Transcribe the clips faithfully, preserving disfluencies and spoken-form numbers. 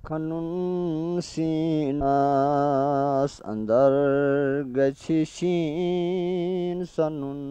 کھنُن سیٖنَس اندر گژھِ شیٖن، سَنُن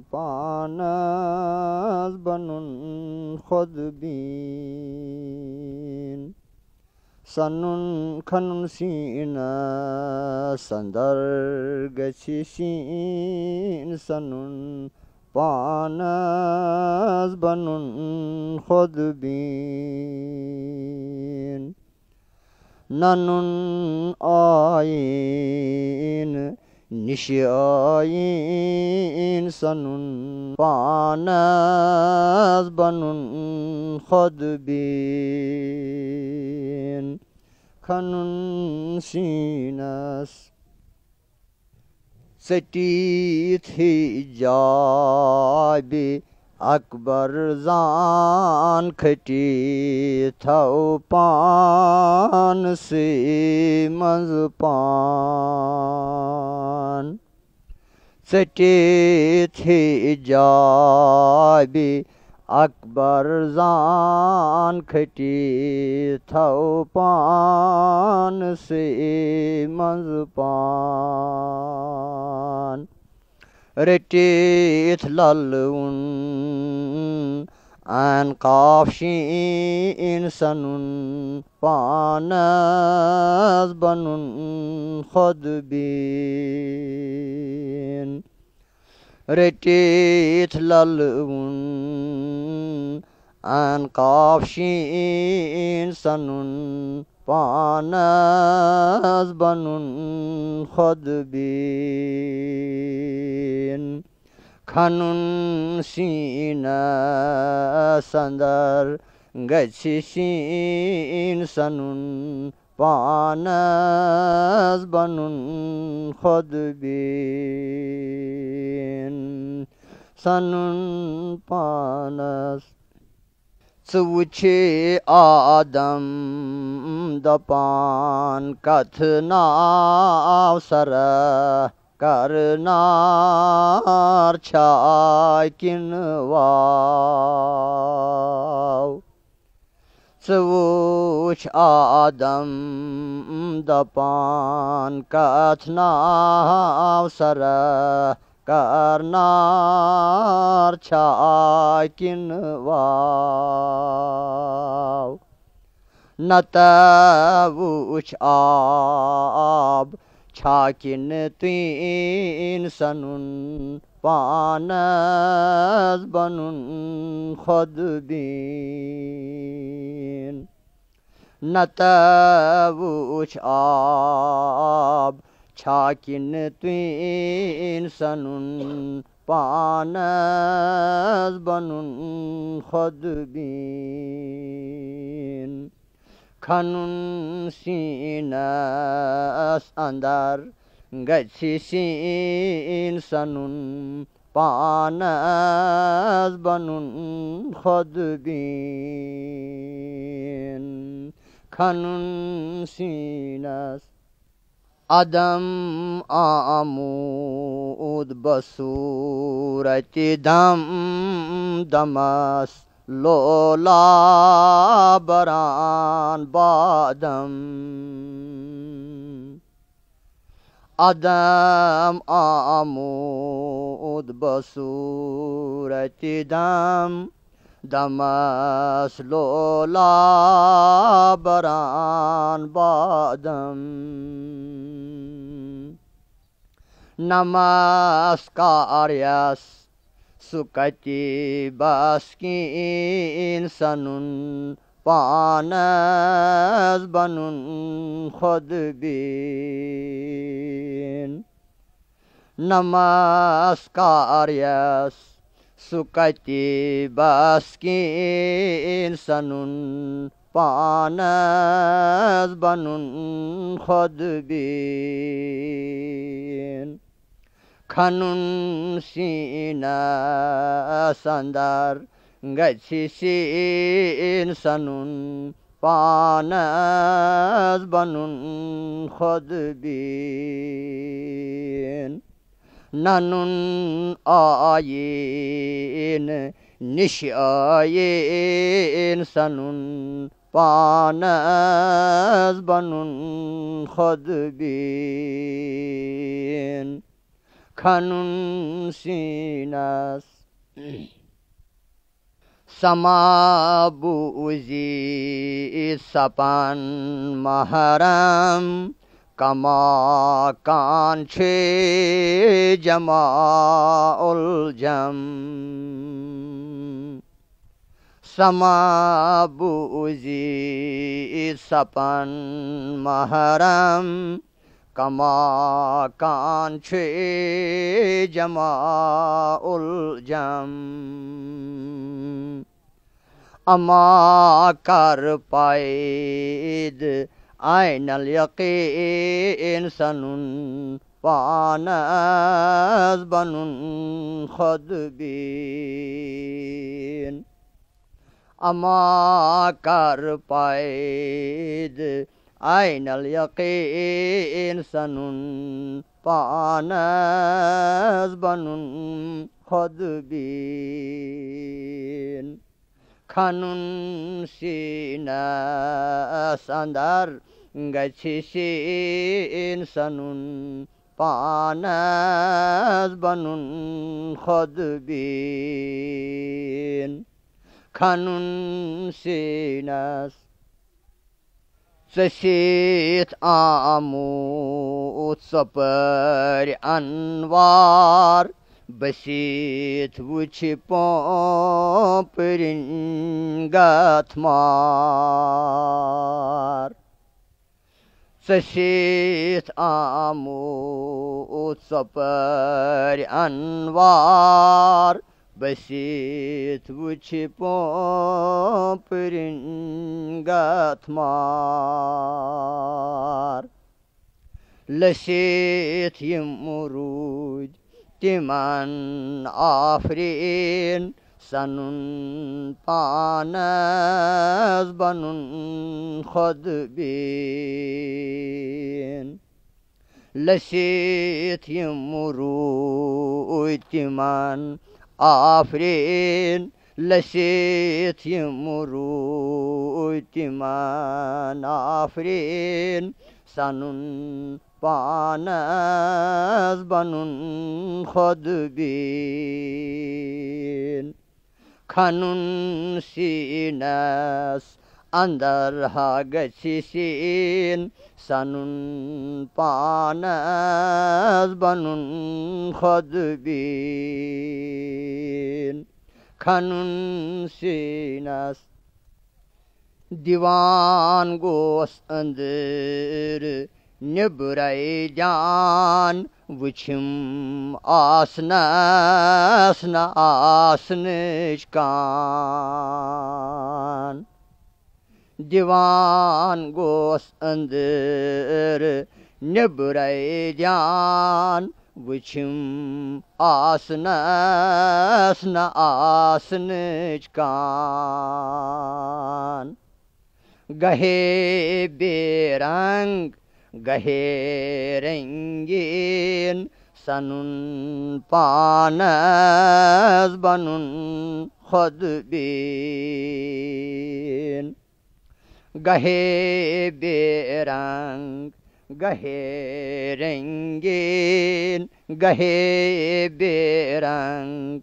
پانَس بَنُن خۄد بیٖن۔ سَنُن کھنُن سیٖنَس اندر گژھِ شیٖن، سَنُن پانَس بَنُن خۄد بیٖن۔ نَنُن آیٖن نِشہِ آیٖن، سَنُن پانَس بَنُن خۄد بیٖن۔ کھنُن سیٖنَس ژٔٹِتھ حجابِ اکبر زان، کھٔٹِتھ تھاو پانسٕے منٛز پان۔ ژٔٹِتھ حجابِ اکبر زان، کھٔٹِتھ تھاو پانسٕے منٛز پان۔ رٔٹِتھ لَلوُن عین قاف شیٖن، سَنُن پانَس بَنُن خۄد بیٖن۔ رٔٹِتھ لَلوُن عین قاف شیٖن، سَنُن پانَس بَنُن خۄد بیٖن۔ کھنُن سیٖنَس اندر گژھِ شیٖن، سَنُن پانَس بَنُن خۄد بیٖن۔ سَنُن پانَس۔ ژٕ وٕچھِ آدم دَپان کَتھ ناو سَرا، کَرنار چھا کِنہٕ واو؟ ژٕ وٕچھ آدم دَپان کَتھ ناو سَرا، کَرنار چھا کِنہٕ واو؟ نَتہٕ وٕچھ آب چھا کِنہٕ تیٖن، سَنُن پانَس بَنُن خۄد بیٖن۔ نَتہٕ وٕچھ آب چھا کِنہٕ تیٖن، سَنُن پانَس بَنُن خۄد بیٖن۔ کھنُن سیٖنَس اندر گژھِ شیٖن، سَنُن پانَس بَنُن خۄد بیٖن۔ کھنُن سیٖنَس۔ عدم آمود بصورتِ دم، دمس لولا بران بادم۔ عدم آمود بصورتِ دم، دمس لولا بران بادم۔ نمسکار یس سُہ کتہِ بس کِنۍ سنُن پانس بنُن خۄد بیٖن۔ نمسکار یس سُہ کتہِ بس کِنۍ سنُن پانس بنُن خۄد بیٖن۔ کھنُن سیٖنس اندر گژھِ سیٖن سنُن پانس بنُن خۄد بیٖن۔ ننُن آیٖن نِش آیٖن سنُن پانس بنُن خۄد بیٖن۔ کھنُن سیٖنس سما بوٗزِتھ سپن محرم، کماکان چھُ جمع الجم۔ سما بوٗزِتھ سپن محرم، کماکان چھُ جمع الجم۔ اما کر پید عین الیقین سنُن، پانس بنُن خۄد بیٖن۔ اما کر پید عین الیقین سنُن، پانس بنُن خۄد بیٖن۔ کھنُن سیٖنس اندر گژھِ سیٖن سنُن، پانس بنُن خۄد بیٖن۔ کھنُن سیٖنس ژٔسِتھ آمُت ژۄپٲرۍ انوار، بٔسِتھ وٕچھِ پوپرِن گتھ مار۔ ژٔسِتھ آمُت ژۄپٲرۍ انوار، بٔسِتھ وٕچھِ پوپرِن گتھ مار۔ لٔسِتھ یِم روٗدۍ تِمن آفریٖن، سنُن پانس بنُن خۄد بیٖن۔ لٔسِتھ یِم روٗدۍ تِمن آفریٖن، لٔسِتھ یِم روٗدۍ تِمن آفریٖن، سنُن پانس بنُن خۄد بیٖن۔ کھنُن سیٖنس اندر ہا گژھِ سیٖن، سنُن پانس بنُن خۄد بیٖن۔ کھنُن سیٖنس دِوان گوس أنٛدٕر نیٚبرَے دیان، وٕچھِم آسنَس نہ آسنٕچ کان۔ دِوان گوس أنٛدٕر نیٚبرَے دیان، وٕچھِم آسنَس نہ آسنٕچ کان۔ گہے بے رنگ، گہے رنگین، سنُن پانس بنُن خود بین۔ گہے بے رنگ، گہے رنگین، گہے بے رنگ،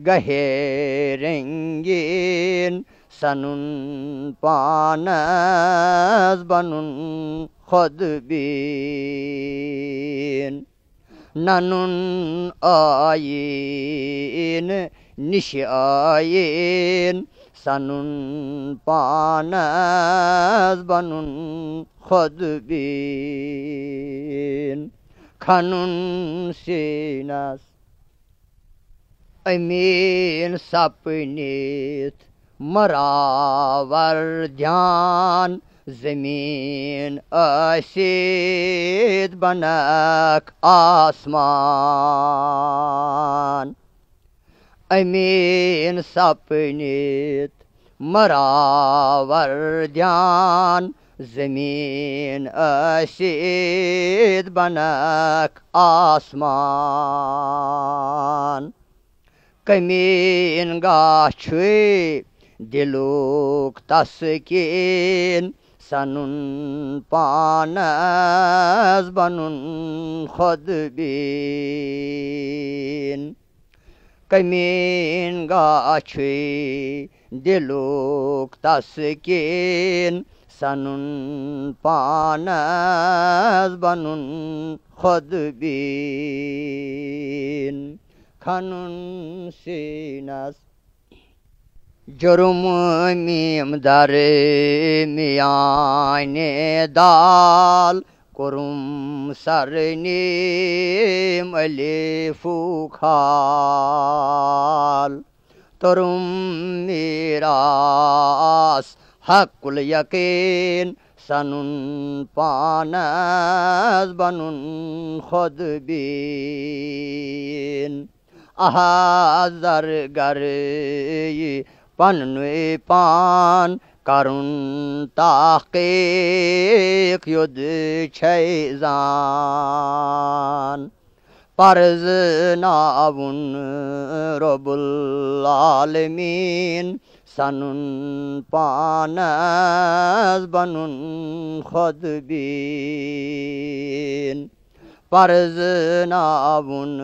گہے رنگین، سنُن پانس بنُن خود بین۔ ننُن آیین نِش آیین، سنُن پانس بنُن خود بین۔ کھنُن سینس امین سپنِتھ مراور دھیان، زمین ٲسِتھ بنکھ آسمان۔ امین سپنِتھ مراور دھیان، زمین ٲسِتھ بنکھ آسمان۔ کمین گاہ چھُے دِلُک تسکیٖن، سَنُن پانَس بَنُن خۄد بیٖن۔ کٔمیٖن گاہ چھُے دِلُک تسکیٖن، سَنُن پانَس بَنُن خۄد بیٖن۔ کھَنُن سیٖنَس جُرُم میٖم در میانہِ دال، کوٚرُم سر نیٖم الفُک حال۔ توٚرُم میٖراث حق الیقیٖن، سَنُن پانَس بَنُن خۄد بیٖن۔ احاظر گرے پننُے پان کرُن تحقیق یوٚد چھے زان۔ پرزناوُن رب العالمین، سنُن پانس بنُن خود بین۔ پرزناوُن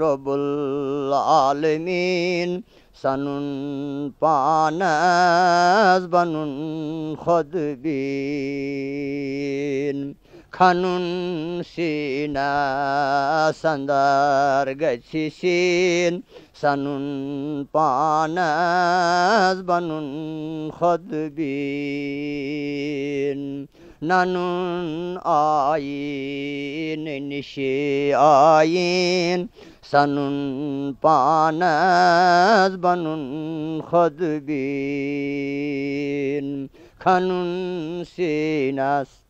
رب العالمین، سنُن پانس بنُن خود بین۔ کھنُن سینس اندر گژھِ سین، سنُن پانس بنُن خود بین۔ ننُن آیین نِشہِ آیین، سنُن پانس بنُن خود بین۔ کھنُن سینس